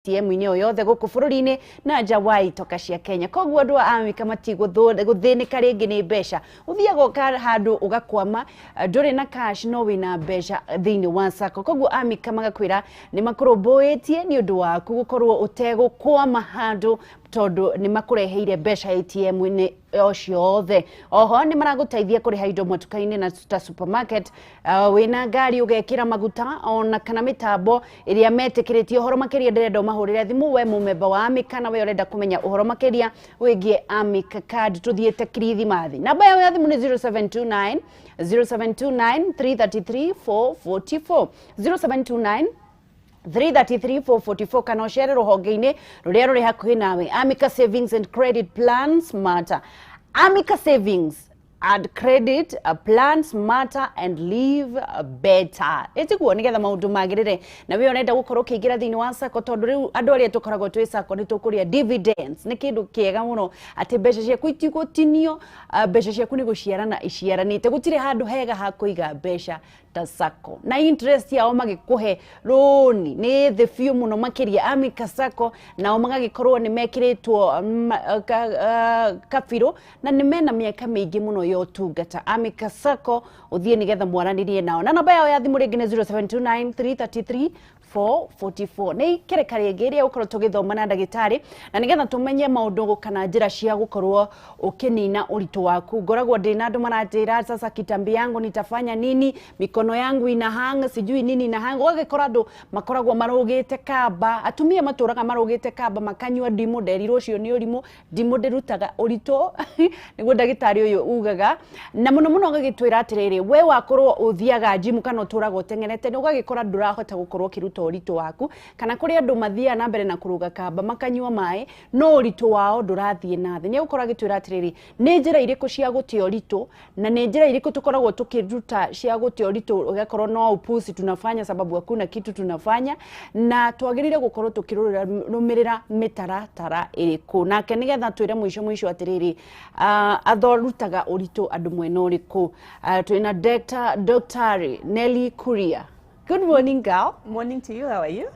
ATM-inĩ o yothe gũkũ bũrũri-inĩ na nja wa itoka cia Kenya. Koguo andũ a Amica matigũthĩnĩka rĩngĩ nĩ mbeca. Ũthiaga ũka handũ ũgakwama, ndũrĩ na cash no wĩna mbeca thĩinĩ wa sacco. Koguo Amica magakwĩra nĩ makũrũmbũĩtie nĩ ũndũ waku gũkorwo ũtegũkwama handũ tondũ nĩ makũreheire mbeca ATM-inĩ o ciothe. Oho nĩ maragũteithia kũrĩha indo matuka-inĩ na ta supermarket, wĩna ngari ũgekĩra maguta ona kana mĩtambo ĩrĩa metĩkĩrĩtie. Ũhoro makĩria ndĩrenda ũmahũrĩre thimũ we mũmemba wa Amica na we ũrenda kũmenya ũhoro makĩria wĩgiĩ Amica card tũthiĩte kirithimathi. Namba yao ya thimũ nĩ 0729 0729 333 444, 0729 333 444, kana ũcere rũhonge-inĩ rũrĩa rũrĩ hakuhĩ nawe. Amica Savings and Credit Plan Smarter. Amica Savings and Credit Plan Smarter and Live Better. Ĩtiguo nĩgetha maũndũ magĩrĩre na we ũrenda gũkorwo ũkĩingĩra thĩinĩ wa sacco, tondũ rĩu andũ arĩa tũkoragwo twĩ sacco nĩ tũkũrĩa dividends. Nĩ kĩndũ kĩega mũno atĩ mbeca ciaku itigũtinio, mbeca ciaku nĩ gũciarana iciaranĩte. Gũtirĩ handũ hega ha kũiga mbeca ta sacco, na interest yao magĩkũhe rũni nĩ thĩ biũ mũno makĩria. Amica Sacco nao magagĩkorwo nĩ mekĩrĩtwo kabirũ na nĩ mena mĩaka mĩingĩ mũno ya ũtungata. Amica Sacco, ũthiĩ nĩgetha mwaranĩrie nao, na namba yao ya thimũ rĩngĩ nĩ 0729 333 444. Nĩ ikereka rĩngĩ rĩa gũkorwo tũgĩthoma na ndagĩtarĩ na nĩgetha tũmenye maũndũ kana njĩra cia gũkorwo ũkĩnina ũritũ waku. Ngoragwo ndĩna andũ maranjĩra, "Sasa kitambi yangu nitafanya nini? Mikono yangu ina hang, sijui nini ina hang." Ũgagĩkora andũ makoragwo marũgĩte kamba, atumia matũraga marũgĩte kamba makanyua ndimũ. Nderirwo ũcio nĩ ũrimũ, ndimũ ndĩrutaga ũritũ, nĩguo ndagĩtarĩ ũyũ ugaga. Na mũno mũno ũgagĩtwĩra atĩrĩrĩ, we wakorwo ũthiaga gym kana ũtũraga ũteng'erete, nĩ ũgagĩkora ndũrahota gũkorwo ũkĩruta ũritũ waku, kana kũrĩ andũ mathiaga na mbere na kũrũga kamba makanyua maĩ no ũritũ wao ndũrathiĩ na thĩ. Nĩ egũkorwo agĩtwĩra atĩrĩrĩ, nĩ njĩra irĩkũ cia gũte ũritũ na nĩ njĩra irĩkũ tũkoragwo tũkĩruta cia gũte ũritũ, ũgakorwo no upuzi tunafanya sababu hakuna kitu tunafanya, na twagĩrĩire gũkorwo tũkĩrũmĩrĩra mĩtaratara ĩrĩkũ. Nake nĩgetha twĩre mũico mũico atĩrĩrĩ, athorutaga ũritũ andũ mwena ũrĩkũ. Twĩna Dr. Nelly Kuria. Good morning, girl. Morning to you. How are you?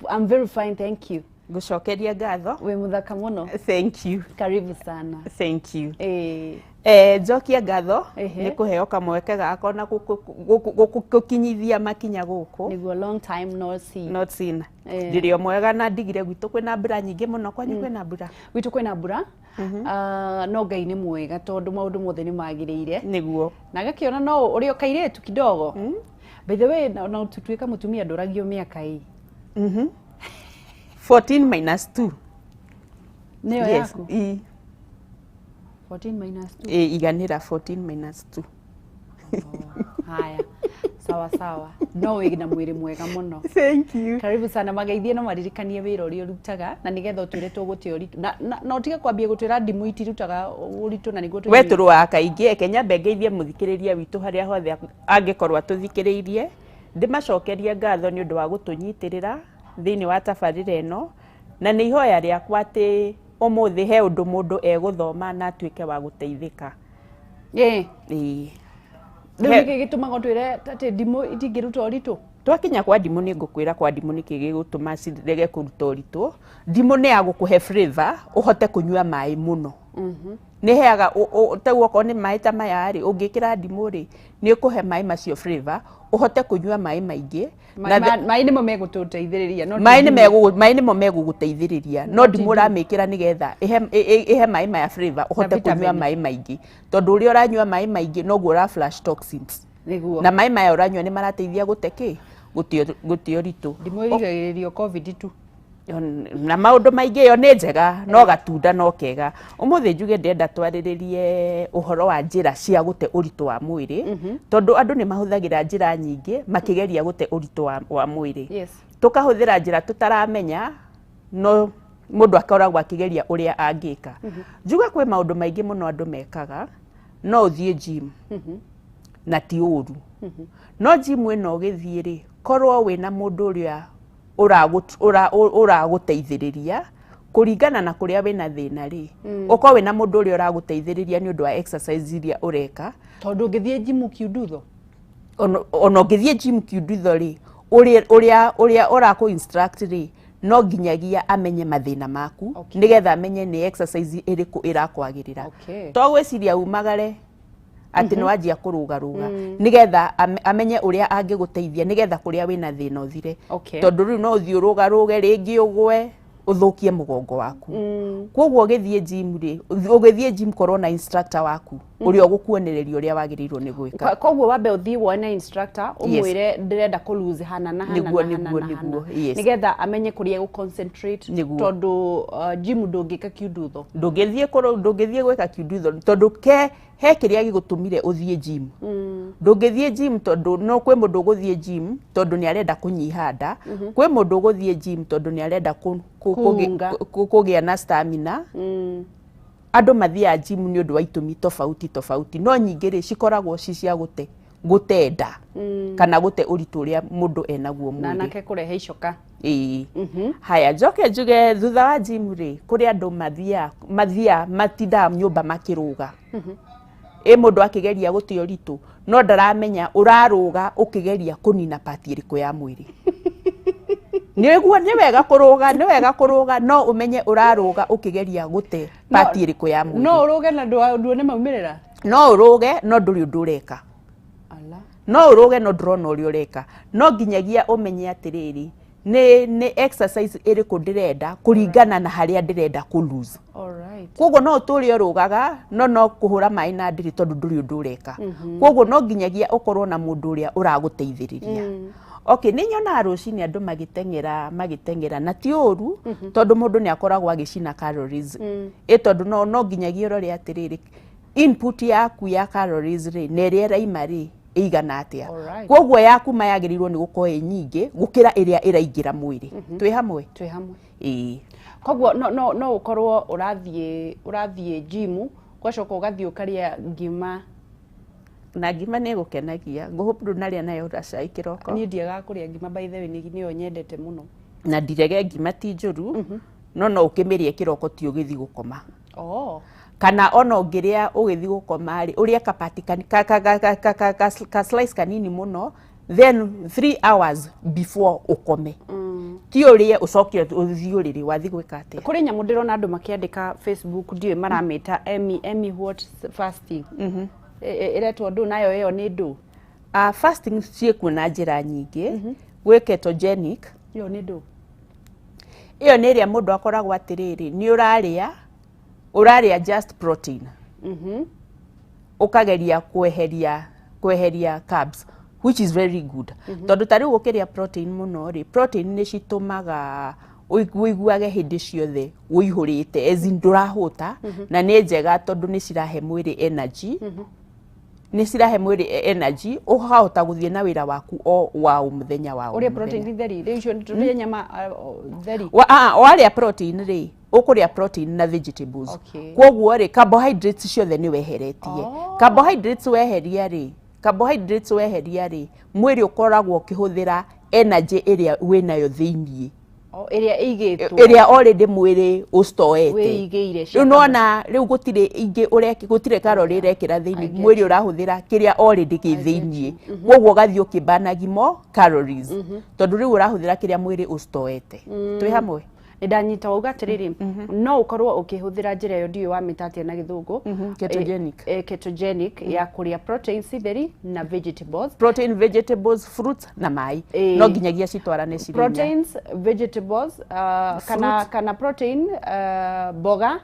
I'm very fine, thank you. Ngucokeria ngatho. Wĩ mũthaka mũno. Thank you. Karibu sana. Thank you. Eh. Njokia ngatho nĩ kũheo kamweke gakwa na gũkinyithia makinya gũkũ. Nĩguo, long time no see. Not seen. Eh. Ndĩrĩ o mwega na ndigire gwitũ kwĩna mbura nyingĩ mũno. Kwanyu kwĩna mbura? Gwitũ kwĩna mbura. No Ngai nĩ mwega tondũ maũndũ mothe nĩ magĩrĩire. Na agakĩona no ũrĩ o kairĩtu kidogo. By the way, na tũtuĩka mũtumia ndũragio mĩaka ĩ. 14 minus 2. Nĩyo Yes. yaku? I, 14 minus 2. ĩ, iganĩra 14 minus 2. Haya, sawa sawa, no wĩ na mwĩrĩ mwega mũno. Thank you. Karibu sana. Mageithie no maririkanie wĩra ũrĩa ũrutaga na nĩgetha ũtwĩre tũgũte ũritũ na ũtige kwambia gũtwĩra ndimũ itirutaga ũritũ na nĩguo We tũrũaga kaingĩ. Eke nyambe ngeithie mũthikĩrĩria witũ harĩa hothe angĩkorwo atũthikĩrĩirie, ndĩmacokerie ngatho nĩ ũndũ wa gũtũnyitĩrĩra thĩinĩ wa tabarĩra ĩno, na nĩ ihoya rĩakwa atĩ ũmũthĩ he ũndũ mũndũ egũthoma na atuĩke wa gũteithĩka. Ĩĩ. Rĩu nĩkĩ gĩtũmaga ũtwĩre atĩ ndimũ itingĩruta ũritũ? Twakinya kwa ndimũ nĩ ngũkwĩra kwa ndimũ nĩkĩ gĩgũtũma cirege kũruta ũritũ. Ndimũ nĩ ya gũkũhe flavor ũhote kũnyua maĩ mũno. Nĩ heaga tau okorwo nĩ maĩ ta maya rĩ, ũngĩkĩra ndimũ rĩ, nĩ ũkũhe maĩ macio flavor ũhote kũnyua maĩ maingĩ. Na Maĩ nĩmo megũtũteithĩrĩria no ti maĩ nĩ ndimũ. Maĩ nĩmo megũgũteithĩrĩria, no No ti ndimũ ndimũ. ũramĩkĩra nĩgetha ĩhe maĩ maya flavor ũhote kũnyua vitamin. maĩ maingĩ, tondũ ũrĩa ũranyua maĩ maingĩ noguo ũra flush toxins. Na maĩ maya ũranyua nĩ marateithia gũte kĩ, gũte ũritũ. Ndimũ ĩrigagĩrĩrio COVID tu. Na maũndũ maingĩ. Ĩyo nĩ njega no gatunda no kega. Ũmũthĩ njuge ndĩrenda twarĩrĩrie ũhoro wa njĩra cia gũte ũritũ wa mwĩrĩ, tondũ andũ nĩ mahũthagĩra njĩra nyingĩ makĩgeria gũte ũritũ wa mwĩrĩ. Tũkahũthĩra njĩra tũtaramenya, no mũndũ akoragwo akĩgeria ũrĩa angĩka. Njuga kwĩ maũndũ maingĩ mũno andũ mekaga. No ũthiĩ gym na ti ũru, no gym ĩno ũgĩthiĩ rĩ, korwo wĩna mũndũ ũrĩa ũragũteithĩrĩria kũringana na kũrĩa wĩna thĩna rĩ, ũkorwo wĩna mũndũ ũrĩa ũragũteithĩrĩria nĩ ũndũ wa exercise iria ũreka. Tondũ ũngĩthiĩ gym kiundutho. Ona ũngĩthiĩ gym kiundutho rĩ, ũrĩa ũrakũ instruct rĩ, No nginyagia amenye mathĩna maku, nĩgetha amenye nĩ exercise ĩrĩkũ ĩrakwagĩrĩra. To gwĩciria umagare atĩ nĩ wanjia kũrũgarũga, nĩgetha amenye ũrĩa angĩgũteithia nĩgetha kũrĩa wĩna thĩna ũthire. Tondũ rĩu no ũthiĩ ũrũgarũge rĩngĩ, ũgwe, ũthũkie mũgongo waku. Koguo ũgĩthiĩ gym rĩ, ũgĩthiĩ gym korwo na instructor waku ũrĩa ũgũkuonereria ũrĩa wagĩrĩirwo nĩ gwĩka. Koguo wambe ũthiĩ wone instructor, ũmwĩre ndĩrenda kũ lose hana na hana na hana na hana, nĩgetha amenye kũrĩa egũ concentrate. Tondũ gym ndũngĩka kiundutho. Ndũngĩthiĩ gwĩka kiundutho, tondũ ke he kĩrĩa gĩgũtũmire ũthiĩ gym. Ndũngĩthiĩ gym tondũ no kwĩ mũndũ ũgũthiĩ gym tondũ nĩ arenda kũnyiha nda, kwĩ mũndũ ũgũthiĩ gym tondũ nĩ arenda Kũunga. kũgĩa na stamina. Andũ mathiaga gym nĩ ũndũ wa itũmi tofauti tofauti, no nyingĩ rĩ cikoragwo ci cia gũte nda kana gũte ũritũ ũrĩa mũndũ enaguo Na mwĩrĩ. Anake kũrehe icoka. Ĩĩ. Haya, njoke njuge thutha wa gym rĩ, kũrĩ andũ mathiaga matindaga nyũmba makĩrũga. Ĩ mũndũ akĩgeria gũte ũritũ, no ndaramenya ũrarũga ũkĩgeria kũnina part ĩrĩkũ ya mwĩrĩ. Nĩguo nĩ wega kũrũga, nĩ wega kũrũga, no ũmenye ũrarũga ũkĩgeria gũte part ĩrĩkũ ya mwĩrĩ. No ũrũge na nduone maumĩrĩra. No ũrũge no ndũrĩ ũndũ ũreka. Ala. No ũrũge no ndũrona ũrĩa ũreka. No nginyagia ũmenye atĩrĩrĩ, nĩ exercise ĩrĩkũ ndĩrenda kũringana na harĩa ndĩrenda kũ lose. Koguo no ũtũre ũrũgaga no kũhũra maĩ na ndĩrĩ, tondũ ndũrĩ ũndũ ũreka. Koguo no nginyagia ũkorwo na mũndũ ũrĩa ũragũteithĩrĩria. Okay, nĩ nyonaga rũcinĩ andũ magĩteng'era na ti ũru, tondũ mũndũ nĩ akoragwo agĩcina calories. Ĩ tondũ no nginyagia ũrore atĩrĩrĩ, input yaku ya calories rĩ, na ĩrĩa ĩraima rĩ, ĩigana atĩa. Koguo yaku ma yagĩrĩirwo nĩ gũkorwo ĩ nyingĩ gũkĩra ĩrĩa ĩraingĩra mwĩrĩ. Twĩ hamwe? Twĩ hamwe. Ĩĩ. Koguo no ũkorwo ũrathiĩ gym, ũgacoka ũgathiĩ ũkarĩa ngima. Na ngima nĩ ĩgũkenagia, ngũhũpu ndũnarĩa nayo na cai kĩroko. Niĩ ndiagaga kũrĩa ngima, by the way, nĩyo nyendete mũno. Na ndirege ngima ti njũru, no ũkĩmĩrĩe kĩroko, ti ũgĩthiĩ gũkoma. Kana ona ũngĩrĩa ũgĩthiĩ gũkoma rĩ, ũrĩe kapati ka slice kanini mũno, then 3 hours before ũkome. Ti ũrĩe ũcoke ũthiĩ ũrĩrĩ. Wathiĩ gwĩka atĩa? Kũrĩ nyamũ ndĩrona andũ makĩandĩka Facebook, ndiũĩ maramĩta Emi Emi what fasting. Ĩretwo ndũ nayo ĩyo nĩ ndũ? Fasting ciĩkuo na njĩra nyingĩ. Gwĩ ketogenic. Ĩyo nĩ ndũ? Ĩyo nĩ ĩrĩa mũndũ akoragwo atĩrĩrĩ, nĩ ũrarĩa just protein, ũkageria kweheria carbs, which is very good, tondũ ta rĩu ũkĩrĩa protein mũno rĩ, protein nĩ citũmaga ũiguage hĩndĩ ciothe ũihũrĩte, as in ndũrahũta, na nĩ njega tondũ nĩ cirahe mwĩrĩ energy, nĩ cirahe mwĩrĩ energy, ũkahota gũthiĩ na wĩra waku o wa o mũthenya wa o Ũrĩe mũthenya. Protein theri rĩu icio tũrĩe nyama theri? Warĩa protein rĩ, ũkũrĩa protein na vegetables. Koguo rĩ, carbohydrates ciothe nĩ weheretie. Carbohydrates weheria rĩ, mwĩrĩ ũkoragwo ũkĩhũthĩra energy ĩrĩa wĩnayo thĩiniĩ. O, ĩrĩa ĩigĩtwo. Ĩrĩa already mwĩrĩ ũstoete. Wĩigĩire cia Rĩu nona rĩu gũtirĩ ingĩ ũreki, gũtirĩ calorie ĩrekĩra thĩiniĩ. I get Mwĩrĩ ũrahũthĩra kĩrĩa already kĩ thĩiniĩ, koguo ũgathiĩ ũkĩbanagi more calories, tondũ rĩu ũrahũthĩra kĩrĩa mwĩrĩ ũstoete. Twĩ hamwe? Nĩ ndanyita. Wauga atĩrĩrĩ, no ũkorwo ũkĩhũthĩra njĩra ĩyo, ndiũĩ wamĩta atĩa na Gĩthũngũ. Ketogenic. Ketogenic ya kũrĩa protein theri na vegetables. Protein, vegetables, fruits na maĩ. No nginyagia citwarane cirĩ inya. Proteins, vegetables, kana protein, mboga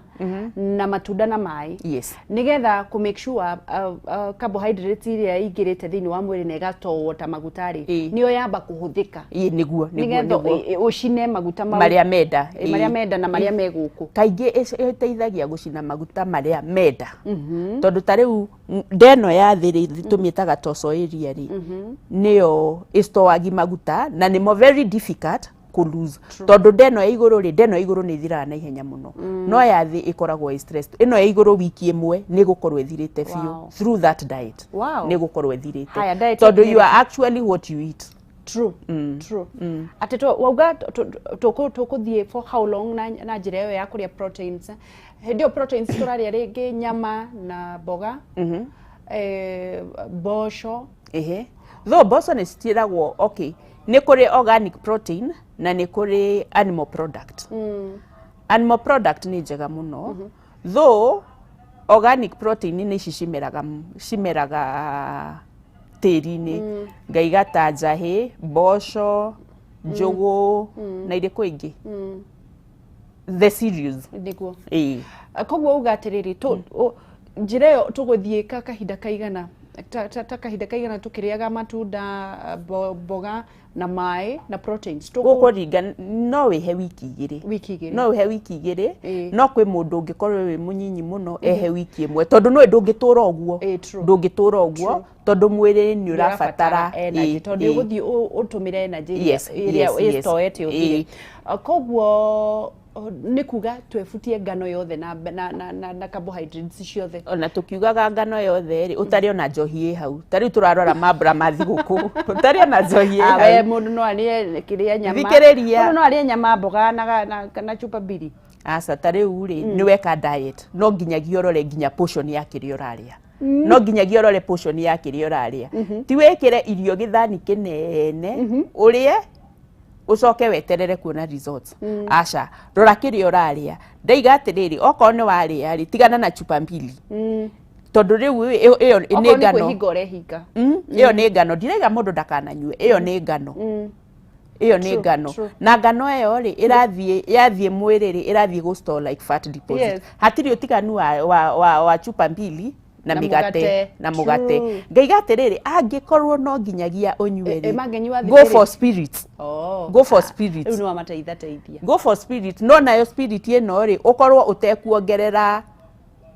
na matunda na maĩ, nigetha kũ make sure carbohydrates iria ingĩrĩte thĩinĩ wa mwĩrĩ na ĩgatowwo ta maguta rĩ, nĩyo yamba kũhũthĩka. Ĩĩ, nĩguo. Nĩgetha ũcine maguta mau. Marĩa menda. Marĩa menda na marĩa me gũkũ. Kaingĩ ĩteithagia gũcina maguta marĩa menda, tondũ ta rĩu ndeno ya thĩ rĩ, tũmĩtaga torso area rĩ, nĩyo ĩstoagi maguta na nĩmo very difficult kũ lose, tondũ ndeno ya igũrũ rĩ, ndeno ya igũrũ nĩ ĩthiraga na ihenya mũno, no ya thĩ ĩkoragwo ĩ stressed. Ĩno ya igũrũ wiki ĩmwe nĩ ĩgũkorwo ĩthirĩte biũ. Through that diet nĩ ĩgũkorwo ĩthirĩte. Haya, diet Tondũ ĩngĩ you are actually what you eat. True. Atĩ wauga tũkũthiĩ for how long na njĩra ĩyo ya kũrĩa proteins? Hĩndĩ ĩyo proteins tũrarĩa rĩngĩ nyama na mboga, mboco. Ehe, though mboco nĩ citiragwo, okay, nĩ kũrĩ organic protein. Na nĩ kũrĩ animal product. Animal product nĩ njega mũno, though organic protein nĩ ici cimeraga tĩri-inĩ, ngaiga ta njahĩ, mboco, njũgũ na irĩkũ ingĩ, the cereals. Nĩguo. Ĩĩ. Koguo uga atĩrĩrĩ, njĩra ĩyo tũgũthiĩ ka kahinda kaigana, ta kahinda kaigana tũkĩrĩaga matunda, mboga na maĩ na proteins? Gũkũringa, no wĩhe wiki 2. Wiki 2. No wĩhe wiki 2. Ĩĩ. No kwĩ mũndũ ũngĩkorwo wĩ mũnyinyi mũno, ehe wiki 1, tondũ nĩũĩ ndũngĩtũra ũguo. Ĩĩ, true. Ndũngĩtũra ũguo tondũ mwĩrĩ nĩ ũrabatara energy, tondũ ũgũthiĩ ũtũmĩre energy ĩrĩa ĩrĩa ĩstoete ũthire. Koguo nĩ kuga twebutie ngano yothe na carbohydrates ciothe. Ona tũkiugaga ngano yothe rĩ, ũtarĩ ona njohi ĩ hau. Ta rĩu tũrarora mambura ma thigũkũ, ũtarĩ ona njohi ĩ Ah, we hau. mũndũ no arĩe kĩrĩa nyama. Thikĩrĩria. Mũndũ no arĩe nyama, mboga na chupa mbiri. Aca, ta rĩu rĩ, nĩ weka diet, no nginyagia ũrore nginya portion ya kĩrĩa ũrarĩa, no nginyagia ũrore portion ya kĩrĩa ũrarĩa. Ti wĩkĩre irio gĩthani kĩnene ũrĩe, ũcoke weterere kuona results. Aca, rora kĩrĩa ũrarĩa. Ndaiga atĩrĩrĩ, okorwo nĩ warĩa rĩ, tigana na chupa mbili, tondũ rĩu ĩyo nĩ Okorwo nĩ ngano. kwĩhinga ũrehinga. Ĩyo nĩ ngano. Ndiraiga mũndũ ndakananyue, ĩyo nĩ ngano, ĩyo nĩ ngano. Na ngano ĩyo rĩ, ĩrathiĩ, yathiĩ mwĩrĩ rĩ, ĩrathiĩ gũ store like fat deposit. Hatirĩ ũtiganu wa chupa mbili na Na mĩgate mũgate. na mũgate. Ngaiga atĩrĩrĩ, angĩkorwo no nginyagia ũnyue rĩ, Mangĩnyua go thibĩrĩ. for spirits. Oh. Go for spirits. Rĩu nĩ wamateitha teithia. Go for spirit, no nayo spirit ĩno rĩ, ũkorwo ũtekuongerera,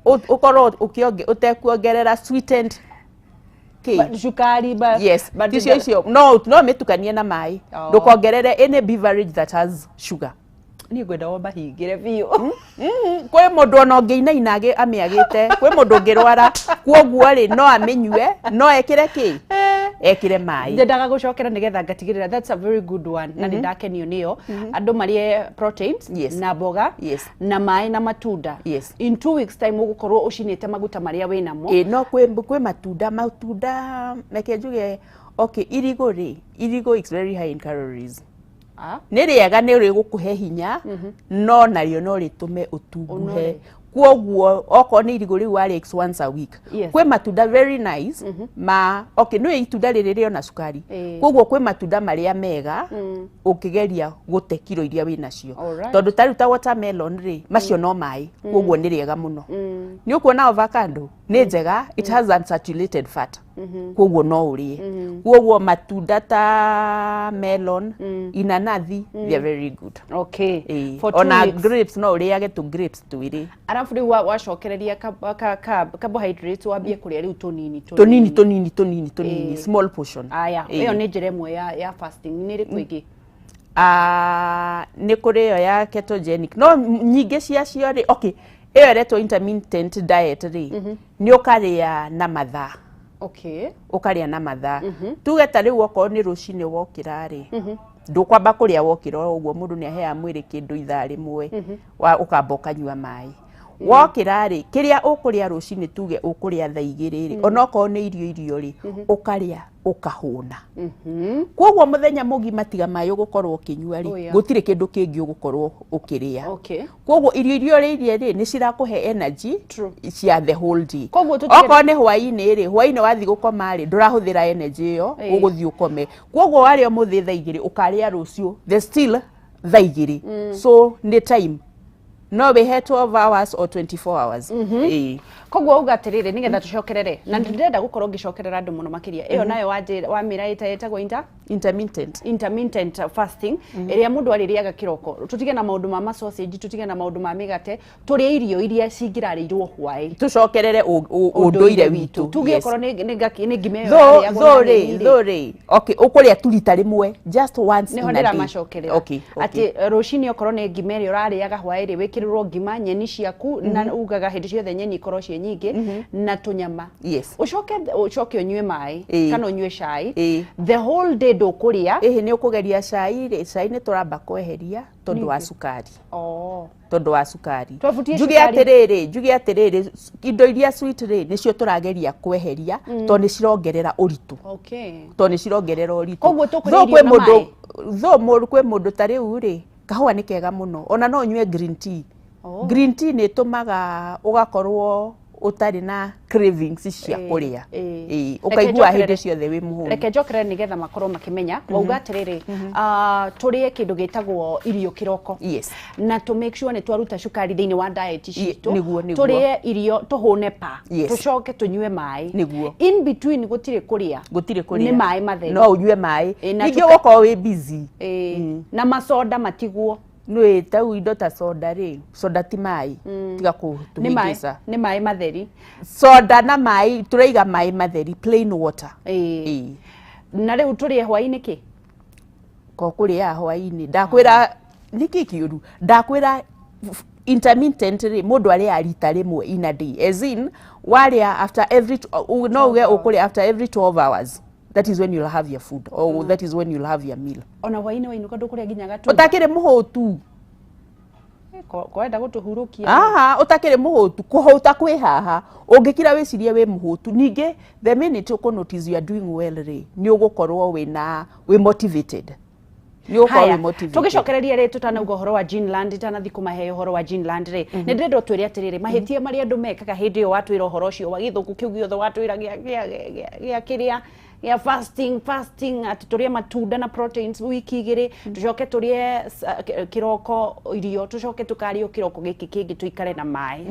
ũkorwo ũtekuongerera sweetened kĩ Cukari Yes. but Ticio icio, no mĩtukanie na maĩ. Oh. Ndũkongerere any beverage that has sugar. Niĩ ngwenda wambahingĩre biũ. Kwĩ mũndũ ona ũngĩinaina amĩagĩte, kwĩ mũndũ ũngĩrwara, kuoguo rĩ, no amĩnyue, no ekĩre kĩ, ekĩre maĩ. Nyendaga gũcokera nĩgetha ngatigĩrĩra that's a very good one, na nĩ ndakenio nĩyo. Andũ marĩe proteins na mboga na maĩ na matunda. In 2 weeks time ũgũkorwo ũcinĩte maguta marĩa wĩnamo. Ĩ, no kwĩ matunda, reke njuge, okay, irigũ rĩ, irigũ is very high in calories. Ah, Nĩ rĩega, nĩ rĩgũkũhe hinya, no narĩo no rĩtũme ũtunguhe. Ũnore. Kuoguo okorwo nĩ irigũ rĩu warĩa, it's once a week. Kwĩ matunda very nice ma, okay, nĩ itunda rĩrĩ rĩona cukari. Koguo kwĩ matunda marĩa mega ũkĩgeria gũte kiro iria wĩ nacio. Tondũ ta rĩu ta watermelon rĩ, macio no maĩ, koguo nĩ rĩega mũno. Nĩ ũkuona avocado nĩ njega, it has unsaturated fat, koguo no ũrĩe. Koguo matunda ta melon, inanathi, they are very good. Ĩĩ. For two Ona weeks. grapes, no ũrĩage tu grapes twĩrĩ. Arabu rĩu wacokereria carbohydrates, wambie kũrĩa rĩu tũnini. Tũnini, tũnini, tũnini, tũnini, small portion. Aya. Ĩĩ. Ĩyo nĩ njĩra ĩmwe ya fasting. Nĩ ĩrĩkũ ĩngĩ? Ah, nĩ kũrĩ ĩyo ya ketogenic, no nyingĩ ciacio rĩ, okay, ĩyo ĩretwo intermittent diet rĩ, nĩ ũkarĩa na mathaa. Ũkarĩa na mathaa. Tuge ta rĩu okorwo nĩ rũcinĩ wokĩra rĩ, ndũkwamba kũrĩa wokĩra o ũguo. Mũndũ nĩ aheaga mwĩrĩ kĩndũ ithaa 1, ũkamba ũkanyua maĩ. Wokĩra rĩ, kĩrĩa ũkũrĩa rũcinĩ, tuge ũkũrĩa thaa 2 rĩ, onokorwo nĩ irio rĩ, ũkarĩa ũkahũna. Koguo mũthenya mũgima tiga maĩ ũgũkorwo ũkĩnyua rĩ, gũtirĩ kĩndũ kĩngĩ ũgũkorwo ũkĩrĩa. Koguo irio iria ũrĩirie rĩ, nĩ cirakũhe energy cia the whole day. Koguo Okorwo nĩ hwaĩ-inĩ rĩ, hwaĩ-inĩ wathiĩ gũkoma rĩ, ndũrahũthĩra energy ĩyo. Ũgũthiĩ ũkome. Koguo warĩa ũmũthĩ thaa 2, ũkarĩa rũciũ the still thaa 2. So nĩ time, no wĩhe 12 hours or 24 hours. Ĩĩ. Koguo uga atĩrĩrĩ, nĩgetha tũcokerere, na ndĩrenda gũkorwo ngĩcokerera andũ mũno makĩria, ĩyo nayo wamĩra ĩtagwo Intermittent. Intermittent fasting, ĩrĩa mũndũ arĩrĩaga kĩroko. Tũtige na maũndũ ma sausage, tũtige na maũndũ ma mĩgate, tũrĩe irio iria cingĩrarĩirwo hwaĩ. Tũcokerere ũndũire witũ. Tuge okorwo nĩ ngima ĩyo Though yarĩagwo though na rĩ, nyeni rĩ. though rĩ, okay, ũkũrĩa tu rita rĩmwe, just once Nĩho in a day. ndĩramacokerera. Atĩ rũcinĩ okorwo nĩ ngima ĩrĩa ũrarĩaga hwaĩ rĩ, wĩkĩre Wĩkĩrĩrwo ngima, nyeni ciaku, na ugaga hĩndĩ ciothe nyeni ikorwo ciĩ nyingĩ na tũnyama. Yes. Ũcoke ũnyue maĩ kana ũnyue cai. The whole day ndũkũrĩa. Ĩhĩ, nĩ ũkũgeria cai rĩ, cai nĩ tũramba kweheria tondũ wa cukari. Tondũ wa cukari. Twabutie Njuge cukari. atĩrĩrĩ, njuge atĩrĩrĩ, indo iria sweet rĩ, nĩcio tũrageria kweheria tondũ nĩ cirongerera ũritũ. Tondũ nĩ cirongerera ũritũ. Koguo tũkũrĩa Though irio kwĩ na mũndũ maĩ? though kwĩ mũndũ ta rĩu rĩ, kahũa nĩ kega mũno, ona no ũnyue green tea. Green tea nĩ ĩtũmaga ũgakorwo ũtarĩ na cravings cia kũrĩa. Reke Ũkaigua hĩndĩ ciothe wĩ mũhũnu. Reke njokere nĩgetha makorwo makĩmenya. Wauga atĩrĩrĩ, tũrĩe kĩndũ gĩtagwo irio kĩroko. Yes. Na to make sure nĩ twaruta cukari thĩinĩ wa diet citũ. Nĩguo. Tũrĩe irio tũhũne pa. Yes. Tũcoke tũnyue maĩ. Nĩguo. In between gũtirĩ kũrĩa. Gũtirĩ kũrĩa. Nĩ maĩ matheri. No ũnyue maĩ. Na Ningĩ ũgũkorwo wĩ busy. Na macoda matigwo. Nĩ tau indo ta soda rĩ, soda ti maĩ, tiga kũtũhĩngĩca. Nĩ maĩ matheri. Soda na maĩ, tũraiga maĩ matheri, plain water. Na rĩu tũrĩe hwaĩ-inĩ kĩ? Ko kũrĩa hwaĩ-inĩ ndakwĩra nĩkĩ kĩũru, ndakwĩra intermittent rĩ, mũndũ arĩaga rita rĩmwe in a day, as in warĩa after every no uge ũkũrĩa after every 12 hours, that is when you'll have your food or that is when you'll have your meal. Ona hwaĩ-inĩ wainũka ndũkũrĩa nginya gatunda. Ũtakĩrĩ mũhũtu. Kwenda gũtũhurũkia. Aha, ũtakĩrĩ mũhũtu, kũhũta kwĩ haha, ũngĩkira wĩcirie wĩ mũhũtu. Ningĩ the minute ũkũ notice you are doing well rĩ, nĩ ũgũkorwo wĩna wĩ motivated. Nĩ ũgũkorwo wĩ motivated. Tũgĩcokereria rĩ, tũtanauga ũhoro wa Ginland, tanathi kũmahe ũhoro wa Ginland rĩ, nĩ ndĩrenda ũtwĩre atĩrĩrĩ, mahĩtia marĩa andũ mekaga hĩndĩ ĩyo watwĩra ũhoro ũcio wa gĩthũngũ kĩu gĩothe watwĩra gĩa kĩrĩa gĩa fasting, atĩ tũrĩe matunda na proteins wiki igĩrĩ, tũcoke tũrĩe kĩroko irio, tũcoke tũkarĩo kĩroko gĩkĩ kĩngĩ tũikare na maĩ.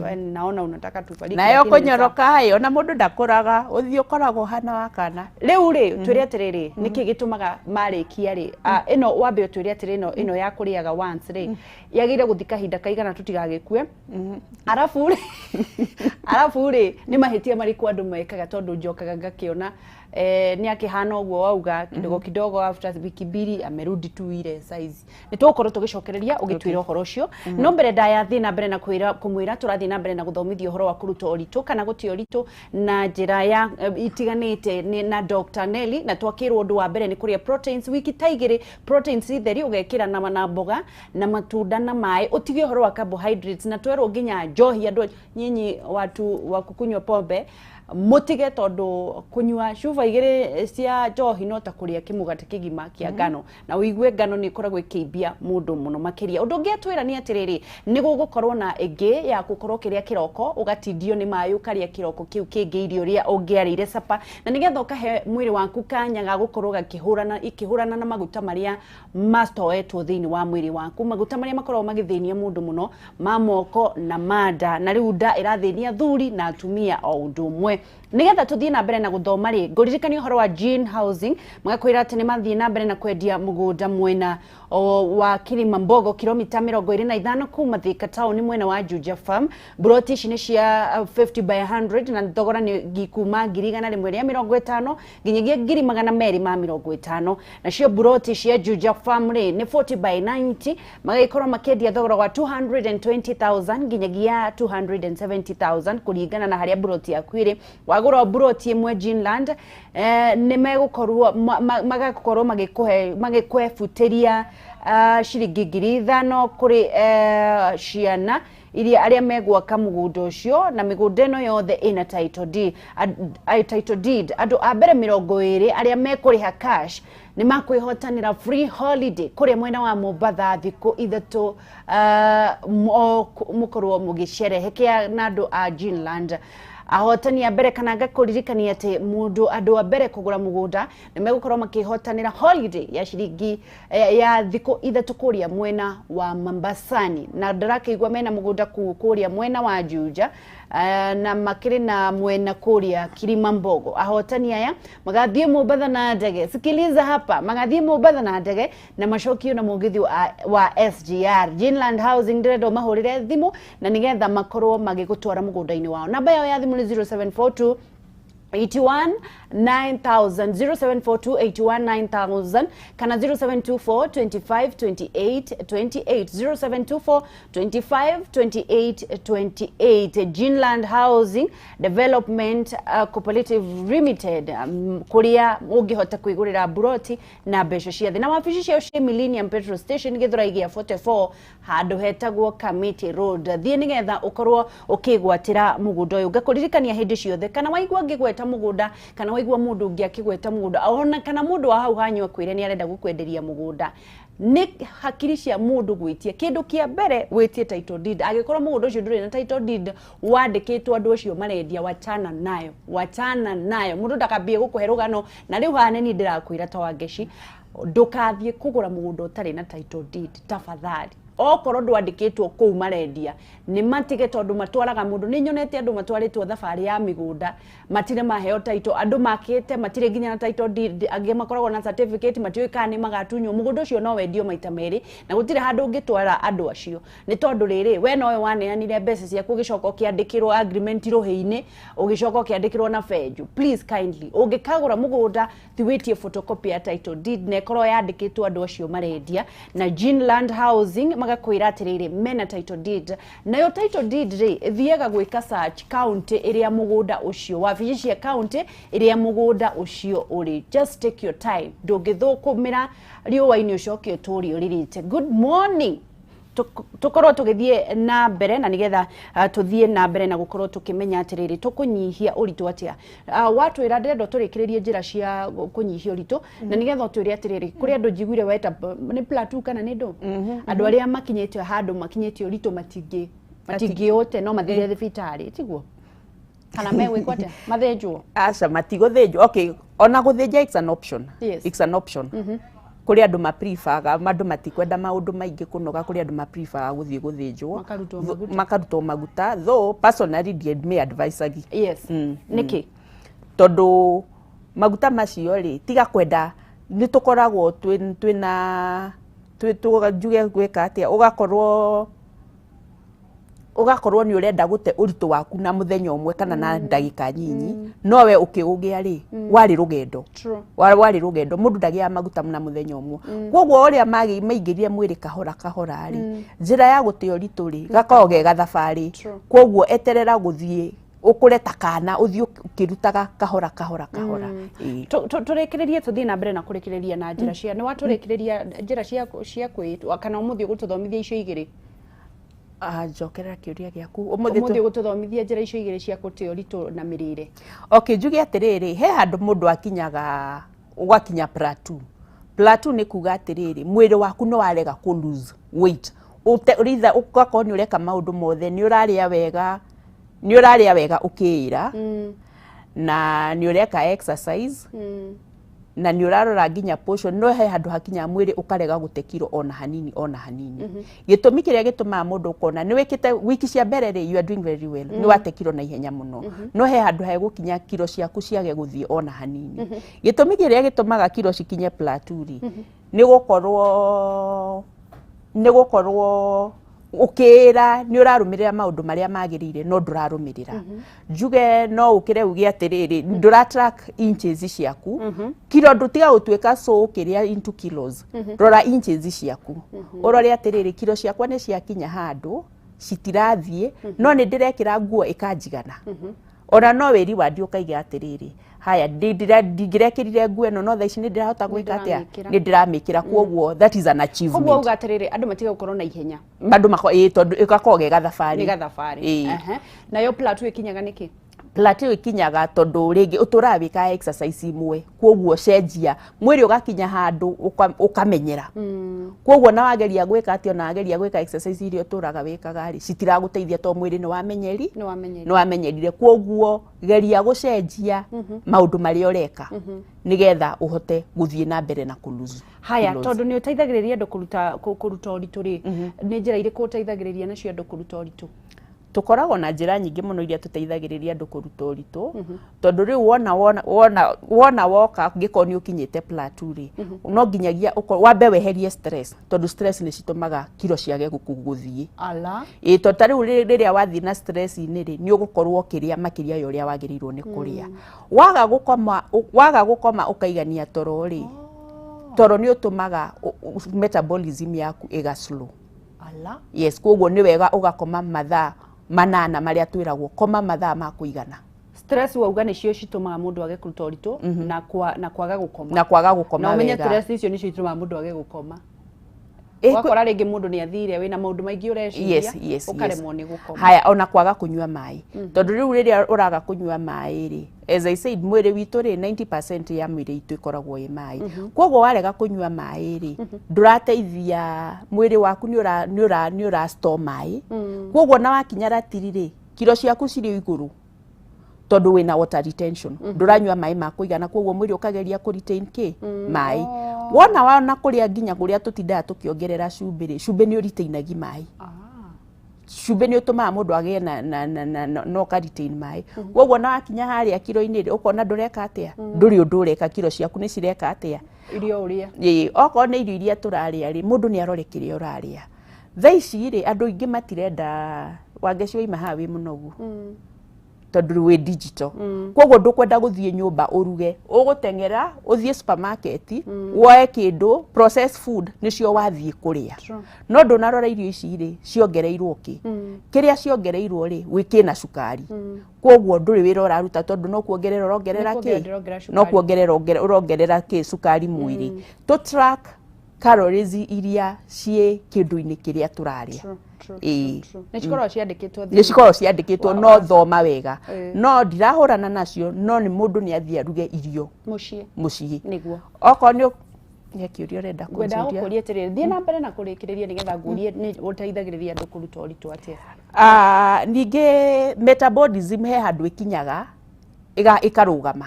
We naona unataka tubariki, Nayo lakini ni sawa. kũnyoroka ĩ, ona mũndũ ndakũraga, ũthiĩ ũkoragwo ũhana wa kana. Rĩu rĩ, twĩre atĩrĩrĩ, nĩkĩ gĩtũmaga marĩkia rĩ, ĩno wambe ũtwĩre atĩrĩ, ĩno ya kũrĩaga once rĩ, yagĩrĩire gũthiĩ kahinda kaigana tũtigagĩkue? Arabu rĩ, nĩ mahĩtia marĩkũ andũ mekaga? Tondũ njokaga ngakĩona nĩ akĩhana ũguo wauga kidogo kidogo, after wiki mbili amerudi tu ile size. Nĩ tũgũkorwo tũgĩcokereria ũgĩtwĩra ũhoro ũcio, no mbere ndaya thiĩ na mbere na kũmwĩra tũrathiĩ na mbere na gũthomithia ũhoro wa kũruta ũritũ kana gũte ũritũ na njĩra ya itiganĩte na Dr. Nelly, na twakĩrwo ũndũ wa mbere nĩ kũrĩa proteins wiki ta igĩrĩ, proteins theri ũgekĩra nama na mboga na matunda na maĩ, ũtige ũhoro wa carbohydrates, na twerwo nginya njohi, andũ nyinyi watu wa kukunywa pombe mutige, tondũ kũnyua cuba igĩrĩ cia njohi no ta kũrĩa kĩmũgate kĩgima kĩa ngano, na ũigue ngano nĩ ĩkoragwo ĩkĩimbia mũndũ mũno makĩria. Ũndũ ũngĩ atwĩra nĩ atĩrĩrĩ, nĩ gũgũkorwo na ĩngĩ ya gũkorwo kĩrĩa kĩroko ũgatindio nĩ maĩ, ũkarĩa kĩroko kĩu kĩngĩ irio ũrĩa ũngĩarĩire capa, na nĩgetha ũkahe mwĩrĩ waku kanya ga gũkorwo gakĩhũrana ikĩhũrana na maguta marĩa mastoetwo thĩinĩ wa mwĩrĩ waku, maguta marĩa makoragwo magĩthĩnia mũndũ mũno ma moko na ma nda, na rĩu nda ĩrathĩnia thuri na atumia o ũndũ ũmwe. Nĩgetha tũthiĩ na mbere na gũthoma rĩ, ngũririkania ũhoro wa Gene Housing, magakwĩra atĩ nĩ mathiĩ na mbere na kwendia mũgũnda mwena wa Kilimambogo, kilomita 25 kuma Thika taũni, mwena wa Juja Farm. Mburoti ici nĩ cia 50 by 100, na thogora nĩ kuma 150,000 nginyagia 250,000. Nacio mburoti cia Juja Farm rĩ, nĩ 40 by 90, magagĩkorwo makĩendia thogora wa 220,000 nginyagia 270,000 kũringana na harĩa mburoti yaku ĩrĩ. Wagũra mburoti ĩmwe Ginland, nĩ megũkorwo magakorwo magĩkũhe magĩkwebutĩria ciringi 5,000 kũrĩ ciana iria arĩa megwaka mũgũnda ũcio. Na mĩgũnda ĩno yothe ĩna title deed, title deed. Andũ a mbere 20 arĩa mekũrĩha cash nĩ makwĩhotanĩra free holiday kũrĩa mwena wa Mombatha thikũ 3, mũkorwo mũgĩcerehekea na andũ a Ginland. Ahotani a mbere, kana ngakũririkania atĩ mũndũ andũ a mbere kũgũra mũgũnda nĩ megũkorwo makĩhotanĩra holiday ya ciringi ya thikũ 3 kũrĩa mwena wa Mombasani, na ndĩrakĩigua mena mũgũnda kũu kũrĩa mwena wa Juja, na makĩrĩ na mwena kũrĩa Kilimambogo. Ahotani aya magathiĩ Mombatha na ndege, sikiliza hapa, magathiĩ Mombatha na ndege na macokio na mũgithi wa SGR. Ginland Housing, ndĩrenda ũmahũrĩre thimũ na nĩgetha makorwo magĩgũtwara mũgũnda-inĩ wao. Namba yao ya thimũ nĩ 0742 81 9000, 0742 81 9000 kana 0724 25 28 28, 0724 25 28 28. Ginland Housing Development Cooperative Limited, kuria ungihota kwigurira buroti na mbeca cia thĩ, na wabici ciao cia Millennium Petrol Station, Githurai gĩa 44, handũ hetagwo Kamiti Road. Thiĩ nĩgetha ũkorwo ũkĩgwatĩra mũgũnda ũyũ. Ngakũririkania hĩndĩ ciothe, kana waigua ngĩgweta mũgũnda, kana waigua mũndũ ũngĩ akĩgweta mũgũnda, ona kana mũndũ wa hau hanyu akwĩre nĩ arenda gũkwenderia mũgũnda, nĩ hakiri cia mũndũ gwĩtia. Kĩndũ kĩa mbere, wĩtie title deed. Angĩkorwo mũgũnda ũcio ndũrĩ na title deed wandĩkĩtwo andũ acio marendia, wachana nayo, wachana nayo. Mũndũ ndakambie gũkũhe rũgano. Na rĩu haha nĩ niĩ ndĩrakwĩra ta Wangeci, ndũkathiĩ kũgũra mũgũnda ũtarĩ na title deed, tafadhali. Okorwo ndwandĩkĩtwo kũu marendia, nĩ matige, tondũ matwaraga mũndũ. Nĩ nyonete andũ matwarĩtwo thabarĩ ya mĩgũnda matirĩ maheo title, andũ makĩte matirĩ nginya na title deed, angĩ makoragwo na certificate, matiũĩ kana nĩ magatunywo. Mũgũnda ũcio no wendio maita merĩ, na gũtirĩ handũ ũngĩtwara andũ acio, nĩ tondũ rĩrĩ, we nowe waneanire mbeca ciaku, ũgĩcoka ũkĩandĩkĩrwo agreement rũhĩ-inĩ, ũgĩcoka ũkĩandĩkĩrwo na benjũ. Please kindly, ũngĩkagũra mũgũnda, thi wĩtie photocopy ya title deed na ĩkorwo yandĩkĩtwo andũ acio marendia. Na Ginland Housing magakwĩra atĩrĩrĩ, mena title deed. Nayo title deed rĩ, ĩthiaga gwĩka search county ĩrĩa mũgũnda ũcio, wabici cia county ĩrĩa mũgũnda ũcio ũrĩ. Just take your time, ndũngĩthũkũmĩra riũa-inĩ ũcoke ũtũrie ũrĩrĩte. Good morning. Tũkorwo tũgĩthiĩ na mbere, na nĩgetha tũthiĩ na mbere na gũkorwo tũkĩmenya atĩrĩrĩ, tũkũnyihia ũritũ atĩa. Watwĩra ndĩrenda tũrĩkĩrĩrie njĩra cia kũnyihia ũritũ, na nĩgetha ũtwĩre atĩrĩrĩ, kũrĩ andũ njiguire weta nĩ plateau kana nĩ ndũ, andũ arĩa makinyĩte handũ makinyĩte ũritũ matingĩũte, no mathire thibitarĩ, tiguo? Kana megwĩkwo atĩa, mathĩnjwo? Aca, matigũthĩnjwo. Okay, ona gũthĩnja, it's an option. It's an option. Kũrĩ andũ mapreferga, andũ matikwenda maũndũ maingĩ kũnoga, kũrĩ andũ mapreferga gũthiĩ gũthĩnjwo. Makarutwo maguta. Makarutwo maguta, though personally ndiame advisagi. Nĩkĩ? Tondũ maguta macio rĩ, tiga kwenda, nĩ tũkoragwo twĩna njuge gwĩka atĩa, ũgakorwo nĩ ũrenda gũte ũritũ waku na mũthenya ũmwe kana na ndagĩka nyinyi, no we ũkĩũgĩa rĩ, warĩ rũgendo. Warĩ rũgendo. Mũndũ ndagĩaga maguta na mũthenya ũmwe. Koguo ũrĩa maingĩrire mwĩrĩ kahora kahora rĩ, njĩra ya gũte ũritũ rĩ, gakoragwo ge gathabarĩ. Koguo eterera gũthiĩ ũkũre ta kana, ũthiĩ ũkĩrutaga kahora kahora kahora. Ĩĩ. Tũrĩkĩrĩrie, tũthiĩ na mbere na kũrĩkĩrĩria na njĩra cia, nĩ watũrĩkĩrĩria njĩra cia kwĩ, kana ũmũthĩ ũgũtũthomithia icio igĩrĩ? Ah, njokerera kĩũria gĩaku. Ũmũthĩ Ũmũthĩ ũgũtũthomithia njĩra icio igĩrĩ cia gũte ũritũ na mĩrĩre. Okay, njuge atĩrĩrĩ, he handũ mũndũ akinyaga, ũgakinya plateau. Plateau nĩ kuga atĩrĩrĩ, mwĩrĩ waku nĩ warega kũ lose weight. Either ũgakorwo nĩ ũreka maũndũ mothe, nĩ ũrarĩa wega, nĩ ũrarĩa wega ũkĩĩra, na nĩ ũreka exercise, na nĩ ũrarora nginya portion, no he handũ hakinya mwĩrĩ ũkarega gũte kiro ona hanini, ona hanini. Gĩtũmi kĩrĩa gĩtũmaga mũndũ ũkona nĩ wĩkĩte wiki cia mbere rĩ, you are doing very well, nĩ wate kiro na ihenya mũno, no he handũ hegũkinya kiro ciaku ciage gũthiĩ ona hanini. Gĩtũmi kĩrĩa gĩtũmaga kiro cikinye plateau rĩ, nĩ gũkorwo ũkĩĩra nĩ ũrarũmĩrĩra maũndũ marĩa magĩrĩire, no ndũrarũmĩrĩra. Njuge no ũkĩre uge atĩrĩrĩ, ndũra track inches ciaku, kiro ndũtiga gũtuĩka so ũkĩrĩa into kilos. Rora inches ciaku, ũrore atĩrĩrĩ, kiro ciakwa nĩ ciakinya handũ citirathiĩ, no nĩ ndĩrekĩra nguo ĩkanjigana. Ona no wĩri wandi ũkaiga atĩrĩrĩ, haya, ndingĩrekĩrire nguo ĩno, no thaa ici nĩ ndĩrahota gwĩka atĩa? Ndĩramĩkĩra. Nĩ ndĩramĩkĩra. Koguo that is an Koguo achievement. uga atĩrĩrĩ, andũ matige gũkorwo na ihenya. Andũ mako ĩĩ, tondũ ĩgakorwo ge gathabarĩ. Nĩ gathabarĩ. Ĩĩ. Ehe. Nayo plateau ĩkinyaga nĩkĩ? Plateau ĩkinyaga tondũ rĩngĩ ũtũraga wĩkaga exercise imwe, koguo cenjia mwĩrĩ ũgakinya handũ ũkamenyera. Koguo na wageria gwĩka atĩa, ona wageria gwĩka exercise iria ũtũraga wĩkaga rĩ, citiragũteithia tondũ mwĩrĩ nĩ wamenyeri. Nĩ wamenyeri. Nĩ wamenyerire. Koguo geria gũcenjia maũndũ marĩa ũreka nĩgetha ũhote gũthiĩ na mbere na kũ lose Haya, kilos. Tondũ nĩ ũteithagĩrĩria andũ kũruta ũritũ rĩ, nĩ njĩra irĩkũ ũteithagĩrĩria nacio andũ kũruta ũritũ? Tũkoragwo na njĩra nyingĩ mũno iria tũteithagĩrĩria andũ kũruta ũritũ, tondũ rĩu wona woka, ngĩkorwo nĩ ũkinyĩte plateau rĩ, no nginyagia wambe weherie stress, tondũ stress nĩ citũmaga kiro ciage gũthiĩ. Ala. Ĩ, tondũ ta rĩu rĩrĩa wathiĩ na stress-inĩ rĩ, nĩ ũgũkorwo ũkĩrĩa makĩria ya ũrĩa wagĩrĩirwo nĩ kũrĩa. Waga gũkoma ũkaigania toro rĩ, toro nĩ ũtũmaga metabolism yaku ĩga slow. Ala. Yes, koguo nĩ wega ũgakoma mathaa 8 marĩa twĩragwo, koma mathaa ma kũigana. Stress wauga nĩcio citũmaga mũndũ age kũruta ũritũ na kwaga gũkoma. Na kwaga gũkoma Na ũmenye wega. Stress icio nĩcio itũmaga mũndũ age gũkoma. Ũgakora rĩngĩ mũndũ nĩ athire wĩna maũndũ maingĩ ũreciria, ũkaremwo nĩ gũkoma. Haya, ona kwaga kũnyua maĩ, tondũ rĩu rĩrĩa ũraga kũnyua maĩ rĩ, as I said, mwĩrĩ witũ rĩ, 90% ya mwĩrĩ itũ ĩkoragwo ĩ maĩ. Koguo warega kũnyua maĩ rĩ, ndũrateithia mwĩrĩ waku, nĩ ũra store maĩ. Koguo na wakinya ratiri rĩ, kiro ciaku cirĩ igũrũ tondũ wĩna water retention, ndũranyua maĩ ma kũigana. Koguo mwĩrĩ ũkageria kũ retain kĩ maĩ. Wona kũrĩa nginya kũrĩa tũtindaga tũkĩongerera cumbĩ rĩ, cumbĩ nĩ ũritainagi maĩ. Cumbĩ nĩ ũtũmaga mũndũ agĩe na ũka retain maĩ. Koguo na wakinya harĩa kiro-inĩ rĩ, ũkona ndũreka atĩa, ndũrĩ ũndũ ũreka, kiro ciaku nĩ cireka atĩa? Irio ũrĩa. Ĩĩ, okorwo nĩ irio iria tũrarĩa rĩ, mũndũ nĩ arore kĩrĩa ũrarĩa. Thaa ici rĩ, andũ aingĩ matirenda wangeci waima haha wĩ mũnogu, tondũ wĩ digital. Koguo ndũkwenda gũthiĩ nyũmba ũruge, ũgũteng'era ũthiĩ supermarket woe kĩndũ processed food nĩcio wathiĩ kũrĩa. No ndũnarora irio ici rĩ ciongereirwo kĩ, kĩrĩa ciongereirwo rĩ, gwĩ kĩna cukari. Koguo ndũrĩ wĩra ũraruta, tondũ no kuongerera ũrongerera Nĩ kĩ kuongerera ũrongerera no cukari. Kuongerera ũrongerera kĩ cukari mwĩrĩ. To track calories iria ciĩ kĩndũ-inĩ kĩrĩa tũrarĩa. True, true, Ĩĩ. true, true. Nĩ cikoragwo ciandĩkĩtwo Nĩ cikoragwo ciandĩkĩtwo, no thoma wega. No ndirahũrana nacio, no nĩ mũndũ nĩ athiĩ aruge irio mũciĩ. Mũciĩ. Okorwo nĩ he kĩũria ũrenda Ngwendaga kũnjũria. gũkũria atĩrĩrĩ, thiĩ na mbere na kũrĩkĩrĩria nĩgetha ngurie nĩ ũteithagĩrĩria andũ kũruta ũritũ atĩa. Ah, ningĩ metabolism he handũ ĩkinyaga ĩkarũgama.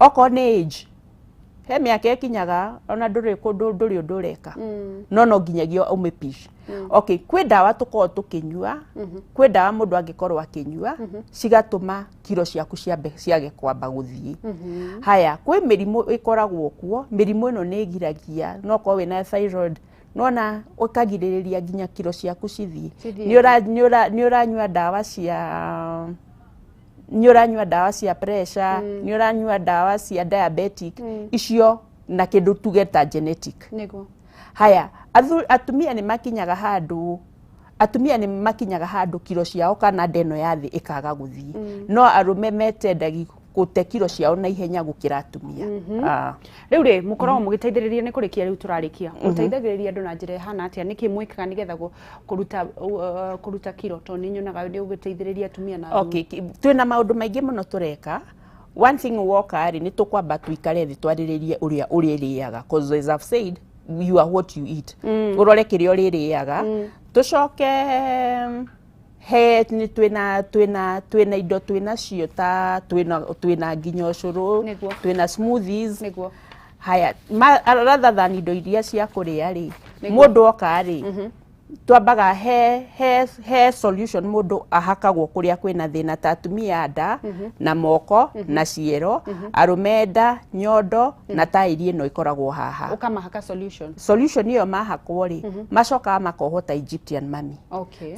Okorwo nĩ age, he mĩaka ĩkinyaga ona ndũrĩ kũndũ, ndũrĩ ũndũ ũreka, no nginyagia ũmĩpish. Okay, kwĩ ndawa tũkoragwo tũkĩnyua, kwĩ ndawa mũndũ angĩkorwo akĩnyua cigatũma kiro ciaku ciambe ciage kwamba gũthiĩ. Haya, kwĩ mĩrimũ ĩkoragwo kuo, mĩrimũ ĩno nĩ ĩgiragia, no korwo wĩna thyroid, nona ũkagirĩrĩria nginya kiro ciaku cithiĩ. Cithiĩ. Nĩ ũranyua ndawa cia pressure, nĩ ũranyua ndawa cia diabetic icio na kĩndũ tuge ta genetic. Haya, atumia nĩ makinyaga handũ kiro ciao kana nda ĩno ya thĩ ĩkaga gũthiĩ, no arũme metendagi gũte kiro ciao na ihenya gũkĩra atumia. Ah. Rĩu rĩ, mũkoragwo mũgĩteithĩrĩria, nĩ kũrĩkia rĩu tũrarĩkia, mũteithagĩrĩria andũ na njĩra ĩhana atĩa? Nĩkĩ mwĩkaga nĩgetha kũruta kiro, tondũ nĩ nyonaga nĩ ũgĩteithĩrĩria atumia na athuri? Okay, twĩna maũndũ maingĩ mũno tũreka. One thing woka rĩ, nĩ tũkwamba tũikare thĩ twarĩrĩrie ũrĩa ũrĩrĩaga, 'cause as I've said, you are what you eat. Ũrore kĩrĩa ũrĩrĩaga. Tũcoke he nĩ twĩna indo twĩna cio ta twĩna nginya ũcũrũ, twĩna smoothies. Haya, rather than indo iria cia kũrĩa rĩ, mũndũ oka rĩ, twambaga he solution mũndũ ahakagwo kũrĩa kwĩna thĩna, ta atumia nda na moko na ciero, arũme nda, nyondo na taĩri ĩno ĩkoragwo haha. Ũkamahaka solution. Solution ĩyo mahakwo rĩ, macokaga makohwo ta Egyptian mummy.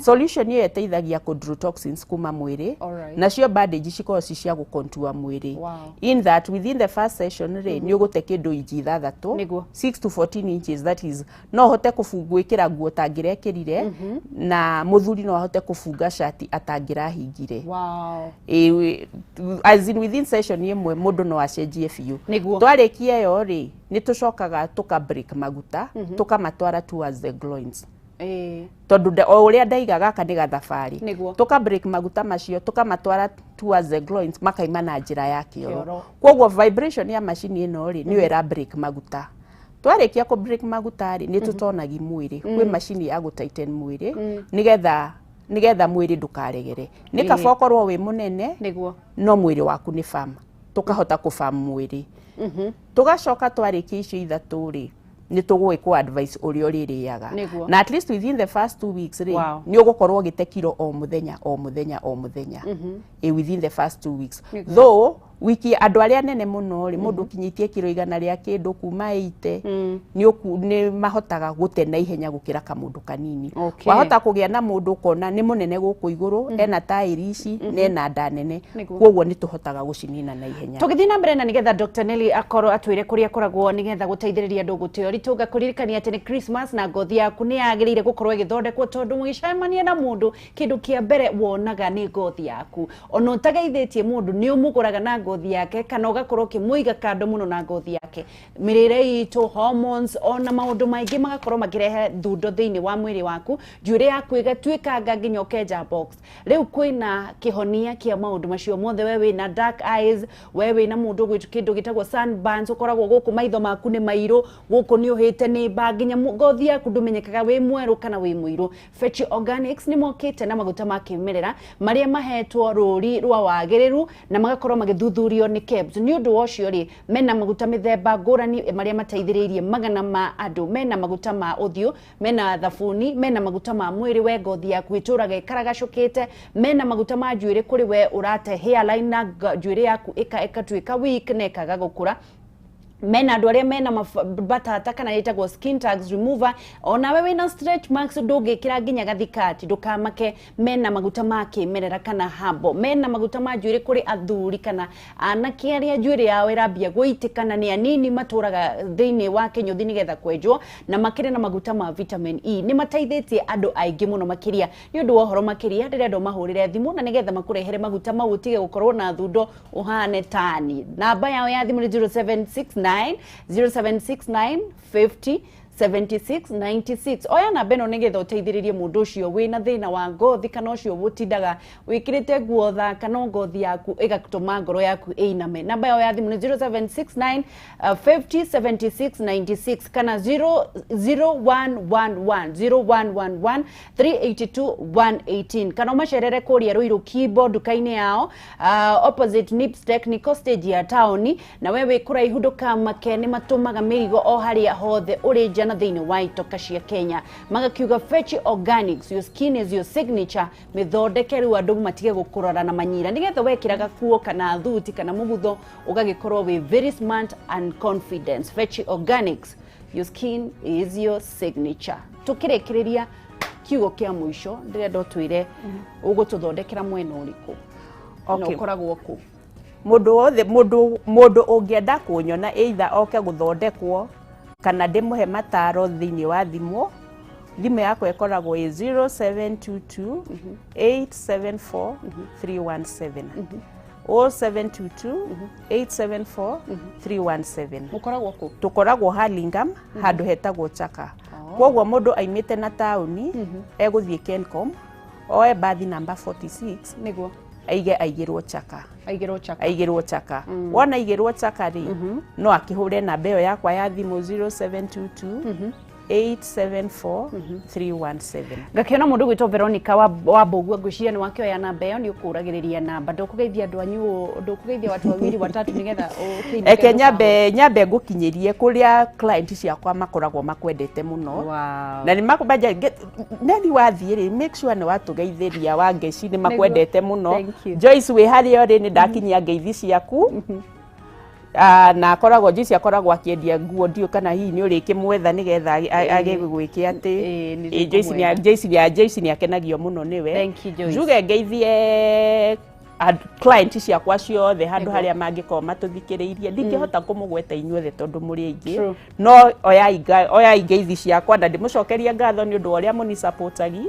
Solution ĩyo ĩteithagia kũ draw toxins kuma mwĩrĩ. Nacio bandage cikoragwo ci cia gũkontua mwĩrĩ. In that within the first session rĩ, nĩ ũgũte kĩndũ inji 6, 6 to 14 inches. That is, no ũhote gwĩkĩra nguo tangĩrekĩrire, na mũthuri no ahote kũbunga cati atangĩrahingire. Ĩ, as in within session ĩmwe mũndũ no acenjie biũ. Twarĩkia ĩyo rĩ, nĩ tũcokaga tũka break maguta, tũkamatwara towards the groins, tondũ o ũrĩa ndaiga gaka nĩ gathabarĩ. Tũka break maguta macio, tũkamatwara towards the groins, makaima na njĩra ya kĩoro. Kĩoro. Koguo vibration ya macini ĩno rĩ, nĩyo ĩra break maguta. Twarĩkia kũ break maguta rĩ, nĩ tũtonagi mwĩrĩ. Kwĩ macini ya gũ tighten mwĩrĩ nĩgetha mwĩrĩ ndũkaregere. Nĩ kaba ũkorwo wĩ mũnene no mwĩrĩ waku nĩ firm. Tũkahota kũ firm mwĩrĩ. Tũgacoka twarĩkia icio ithatũ rĩ, Nĩ tũgũgĩkũ advice ũrĩa ũrĩrĩaga. Na at least within the first 2 weeks rĩ, nĩ ũgũkorwo ũgĩte kiro o mũthenya, o mũthenya, o mũthenya, within the first 2 weeks. Though wiki andũ arĩa nene mũno rĩ, mũndũ ũkinyĩtie kiro 100 rĩa kĩndũ kuma 80, nĩ mahotaga gũte na ihenya gũkĩra kamũndũ kanini. Wahota kũgĩa na mũndũ ũkona nĩ mũnene gũkũ igũrũ, ena taĩri ici na ena nda nene. Koguo nĩ tũhotaga gũcinina na ihenya. Tũgĩthiĩ na mbere na nĩgetha Dr. Nelly akorwo atwĩre kũrĩa akoragwo nĩgetha gũteithĩrĩria andũ gũte ũritũ, ngakũririkania atĩ nĩ Christmas na ngothi yaku nĩ yagĩrĩire gũkorwo ĩgĩthondekwo, tondũ mũgĩcemania na mũndũ, kĩndũ kĩa mbere wonaga nĩ ngothi yaku. Ona ũtageithĩtie mũndũ, nĩ ũmũgũraga na ngothi yake kana ũgakorwo ũkĩmũiga kando mũno na ngothi yake. Mĩrĩre itũ, hormones, ona maũndũ maingĩ magakorwo makĩrehe thundo thĩinĩ wa mwĩrĩ waku, njuĩrĩ yaku ĩgatuĩkanga nginya ũkenja box. Rĩu kwĩna kĩhonia kĩa maũndũ macio mothe. We wĩna dark eyes, we wĩna mũndũ ũgwĩtwo kĩndũ gĩtagwo sunburns, ũkoragwo gũkũ maitho maku nĩ mairũ, gũkũ nĩ ũhĩte nĩ mbaa, nginya ngothi yaku ndũmenyekaga wĩ mwerũ kana wĩ mũirũ. Fetch Organics nĩ mokĩte na maguta ma kĩmerera marĩa mahetwo rũri rwa wagĩrĩru na magakorwo magĩthuthurio nĩ KEBS. Nĩ ũndũ wa ũcio rĩ, mena maguta mĩthemba ngũrani marĩa mateithĩrĩirie magana ma andũ. Mena maguta ma ũthiũ, mena thabuni, mena maguta ma mwĩrĩ, we ngothi yaku ĩtũraga ĩkaragacũkĩte, mena maguta ma njuĩrĩ kũrĩ we ũrate hairline na njuĩrĩ yaku ĩkatuĩka weak na ĩkaga gũkũra. Mena andũ arĩa mena batata kana ĩtagwo skin tags remover. Onawe wĩna stretch marks, ndũngĩkĩra nginya gathikati, ndũkamake, mena maguta ma kĩmerera kana habo. Mena maguta ma njuĩrĩ kũrĩ athuri kana anake arĩa njuĩrĩ yao ĩrambia gũitĩka na nĩ anini matũraga thĩinĩ wa kĩnyũthi nĩgetha kwenjwo, na makĩrĩ na maguta ma vitamin E. Nĩ mateithĩtie andũ aingĩ mũno makĩria. Nĩ ũndũ wa ũhoro makĩria, ndĩrenda ũmahũrĩre thimũ na nĩgetha makũrehere maguta mau ũtige gũkorwo na thundo ũhane tani. Namba yao ya thimũ nĩ 0769 0769 50 76 96. Oya namba ĩno nĩgetha ũteithĩrĩrie mũndũ ũcio wĩna thĩna wa ngothi kana ũcio ũtindaga wĩkĩrĩte nguo thaka no ngothi yaku ĩgatũma ngoro yaku ĩiname. Namba yao ya thimũ nĩ 0769 50 76 96 kana 0 0111 0111 382 118, kana ũmacerere kũrĩa Ruiru Kibo nduka-inĩ yao, opposite Nips Technical Stage ya taũni. Na we wĩ kũraihu, ndũkamake, nĩ matũmaga mĩrigo o harĩa hothe ũrĩ nja na thĩinĩ wa itoka cia Kenya. Magakiuga, "Fetch Organics, your skin is your signature." Mĩthondeke rĩu andũ matige gũkũrora na manyira, nĩgetha wekĩra gakuo kana thuti kana mũgutho ũgagĩkorwo wĩ very smart and confidence. Fetch Organics, your skin is your signature. Tũkĩrĩkĩrĩria, kiugo kĩa mũico ndĩrenda ũtwĩre ũgũtũthondekera mwena ũrĩkũ na ũkoragwo kũ? Mũndũ wothe, mũndũ ũngĩenda kũnyona, either oke gũthondekwo kana ndĩmũhe mataro thĩinĩ wa thimũ, thimũ yakwa ĩkoragwo ĩ 0722 874 317, 0722 874 317. Mũkoragwo kũ? Tũkoragwo Hurlingham, handũ hetagwo Chaka. Koguo mũndũ aimĩte na taũni, egũthiĩ Kencom, oe bathi namba 46, aige aigĩrwo Chaka. Aigĩrwo Chaka. Aigĩrwo Chaka. Wona aigĩrwo Chaka rĩ, no akĩhũre namba ĩyo yakwa ya thimũ, 0722 874 317. Ngakĩona mũndũ gwĩtwo Veronica wa Mbũguo, ngwĩciria nĩ wakĩoya namba ĩyo, nĩ ũkũragĩrĩria namba. Ndũkũgeithia andũ anyu, ndũkũgeithia watu wawili watatu nĩgetha ũkĩinũke? Eke nyambe ngũkinyĩrie kũrĩa client ciakwa makoragwo makwendete mũno. Na nĩ makũmanja neni wathiĩ rĩ, make sure nĩ watũgeithĩria wa ngeci, nĩ makwendete mũno. Thank you. Joyce wĩ harĩa ũrĩ, nĩ ndakinyia ngeithi ciaku. Ah, na akoragwo Joyce akoragwo akĩendia nguo, ndiũ kana hihi nĩ ũrĩkĩmwetha nĩgetha agĩgwĩke atĩ. Ĩĩ, nĩ Ĩĩ, Joyce ndĩkũmwetha. Joyce nĩ akenagio mũno nĩwe. Thank you, Joyce. Njuge ngeithie client ciakwa ciothe handũ harĩa mangĩkorwo matũthikĩrĩirie. Ndingĩhota kũmũgweta inyuothe tondũ mũrĩ aingĩ. No oyai ngeithi ciakwa na ndĩmũcokerie ngatho nĩ ũndũ wa ũrĩa mũnisupportagi.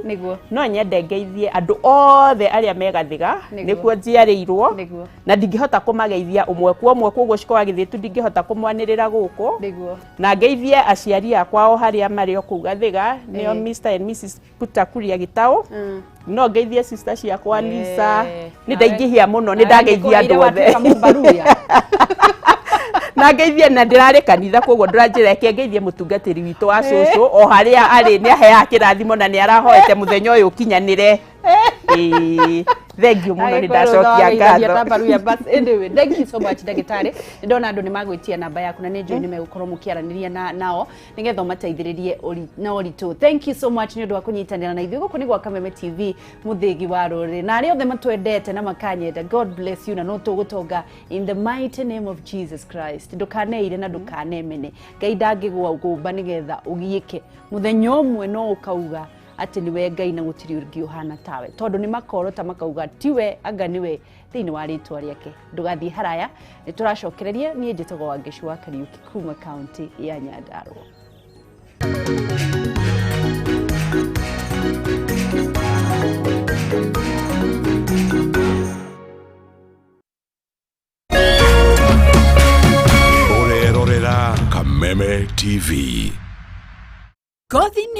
No nyende ngeithie andũ othe arĩa megathiga, nĩkuo njiarĩirwo, na ndingĩhota kũmageithia ũmwe kwa ũmwe, koguo ciko wa gĩthĩtu ndingĩhota kũmwanĩrĩra gũkũ. Na ngeithie aciari akwa o harĩa marĩ o kũu Gathiga, nĩo Mr and Mrs Peter Kuria Gĩtaũ. No ngeithie sister ciakwa Lisa. Nĩ ndaingĩhia mũno, nĩ ndageithia andũ othe. Na ngeithie, na ndĩrarĩ kanitha, koguo ndũranjĩra, reke ngeithie mũtungatĩri witũ wa cũcũ o harĩa arĩ. Nĩ aheaga kĩrathimo na nĩ arahoete mũthenya ũyũ ũkinyanĩre. Ĩĩ. Thank you mũno, nĩ ndacokia ngatho. Tambaruya, but anyway, thank you so much, ndagĩtarĩ. Nĩ ndona andũ nĩ magwĩtia namba yaku na nĩ njũĩ nĩ megũkorwo mũkĩaranĩria nao nĩgetha ũmateithĩrĩrie na ũritũ. Thank you so much nĩ ũndũ wa kũnyitanĩra na ithuĩ. Gũkũ nĩ gwa Kameme TV, mũthĩgi wa rũrĩrĩ, na arĩa othe matwendete na makanyenda, God bless you, na no tũgũtonga in the mighty name of Jesus Christ. Ndũkaneire na ndũkanemene. Ngai ndangĩgwa gũmba nĩgetha ũgiĩke. Mũthenya ũmwe no ũkauga atĩ nĩwe Ngai na gũtirĩ ũngĩ ũhana tawe, tondũ nĩ makorota makauga tiwe anga nĩwe thĩinĩ wa rĩtwa rĩake. Ndũgathiĩ haraya, nĩ tũracokereria. Niĩ njĩtagwo Wangeci wa Kariũki kuma kaunti ya Nyandarũa. Ũrerorera Kameme TV. Ngothi.